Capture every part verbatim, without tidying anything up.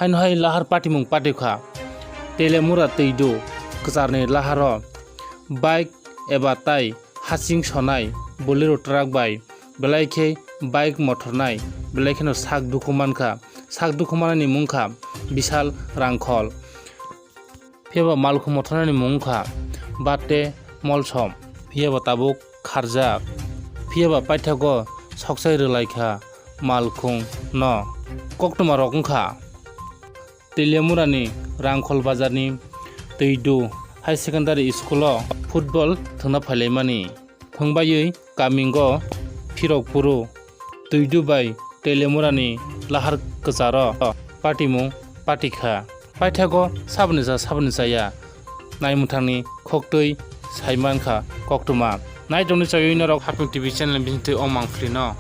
Haino hai lahar patimung patikha. Telemura twidu kwcharni laharo bike eba tai hasing sonai Bolero truck bai belai khe bike mothornai belai kheno sak dukhu mankha. Sak dukhu manani mungkha Bishal Rangkhol. Phiyaba malkhung mothornani mungkha Bate Molsom. Phiyaba tabuk kharjak. Phiyaba paithago soksai rwlaikha malkhung no. Koktwma rok wngkha Teliamurani Rangkhol bazarni Twidu High Secondary School o football thwngna phailaimani. Thwngbaiwi kamingo phirok phuru Twidu bai Teliamurani lahar kwcharo patimung patikha. Paithago saboni cha saboni chaya naimwthangni khoktwi saimankha koktwma. Naitokni chaywi norok Haping T V channel ni bisingtwi o mangphlino.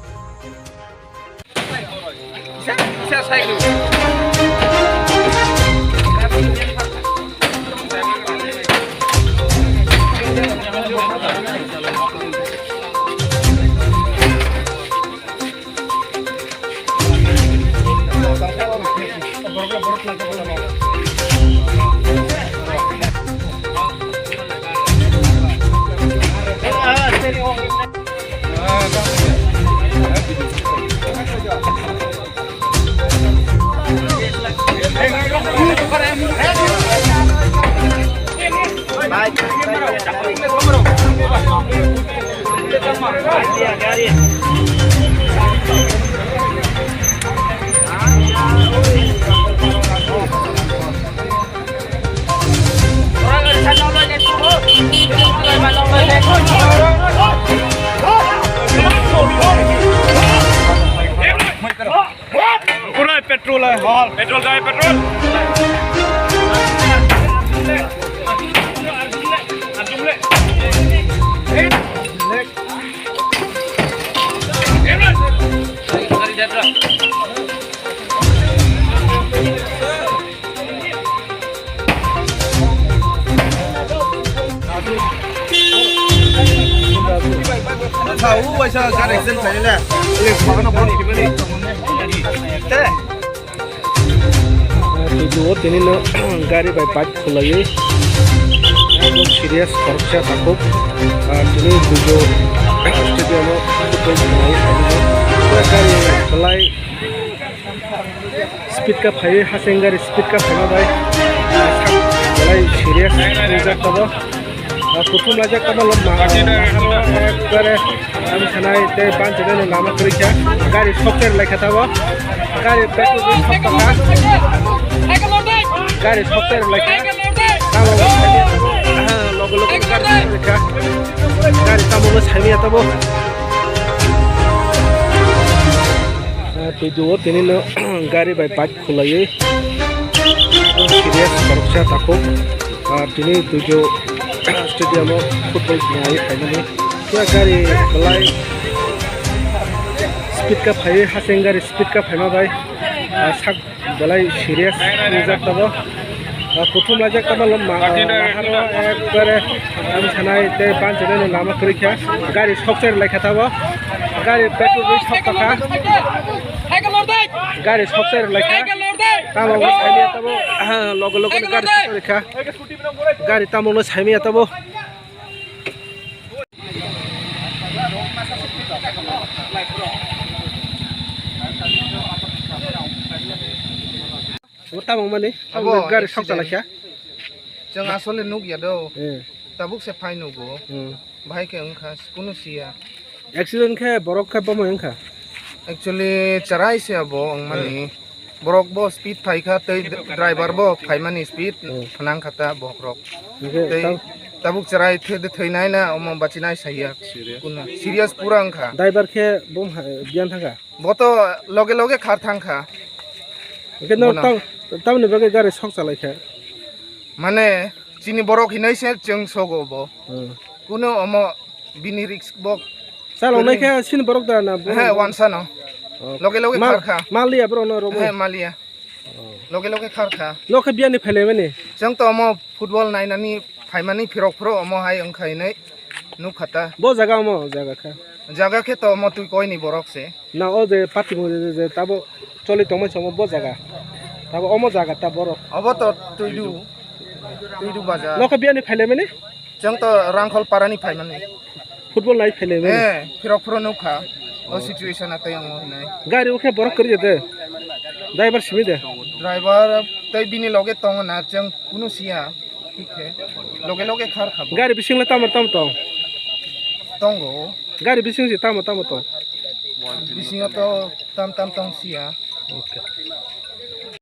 Kurai petrol hai hal. Petrol jai petrol. Acha, o waisa gari accident khainai le. Ele bagano phone himani. Te. Video o tini no gari bai bike khulaiwi. Ekdom serious khoroksa takhuk. Ah, tini video stadium o football khulaiwi khainai. Pura gari belai Speed ka phaiwi haseng gari speed ka phaima bai, ah, sak belai serious wngjak tongo. Ah, kuthum laijak tamo lama, ah, ekbare ang sanai tei banchina no lama kwrwi kha. Gari sok cher lai kha tamo. Gari petrol ri sok tongkha. Gari sok cher lai kha. Tamo bo saimanya tamo. Ah, logo logo gari saimanya kha. Gari tamo bo saimanya tamo. Ah, video o tini no gari bai bike khulaiwi serious khoroksa takhuk. Ah, tini video stadium o football khulaiwi khainani. Pura gari belai speed ka phaiwi haseng gari speed ka phaima bai, ah, sak belai serious wngjak tongo. Ah, kuthum laijak tamo lama, ah, laharo ekbare ang sanai tei banchina no lama kwrwi kha. Gari sok cher lai kha tamo. Gari petrol ri sok tongkha. Gari sok cher lai kha. Tamo bo saimanya tamo. Ah, logo logo ni gari sok cher kha. Gari tamo no saimanya tamo. Bo tamo mani, abo gari sok accident. Chwng asole nuk ya do. Eh. Tabuk se phai nugo. Hmm. Bahai khe wngkha, kunu siya. Accident khe borok khe bomo wngkha? Actually, charai se abo wngmani. Hmm. Borok bo speed phai kha, tei driver bo phaimani speed hmm. Phnang kha ta bohrok. Hingke tei tam- tabuk charai thwi-, thwinai na omo bachinai saya. Serious? Kunu serious pura wngkha. Driver khe bom ha-, biyan thangkha? Bo to loge loge khar thang kha. Hingke no bono. Tam-, tamni bagwi gari sok chalai kha? Mane, chini borok hinai se chwng sogo bo. Hmm. Kuno omo bini risk bo. Chalok nai khe sini borok da na bo? He, wansa no. Oh. Loge loge mal, khar kha. Mal liya borok no rogo? He, mal liya. Oh. Loge loge khar kha. No khe biyani phailai mani? Chwng to omo football nainani phaimani phirok phiro omo hai wngkha hinai nuk kha ta. Bo jaga omo jaga kha? Jaga khe to omo twi koini borok se. Na o je party mo je, je, je tabo choli tongmani samo bo jaga. Abo omo jaga ta borok. Abo to Tuidu, Tuidu bazar. Nokha biyani phailai mani? Chwng to Rangkhol parani phaimani. Football nai phailai mani? Eh, phirok phiro nukha. O situation atoi ang hinai. Gari ukhe borok kwrwi de. Driver simi de. Driver tei bini loge tongo na, chwng kunu siya. Thik khe. Loge loge khar kha bo. Gari bising le tamo tamo tong? Tongo. Gari bising si tamo tamo tong? Bisingo to tam tam tong siya. Okay.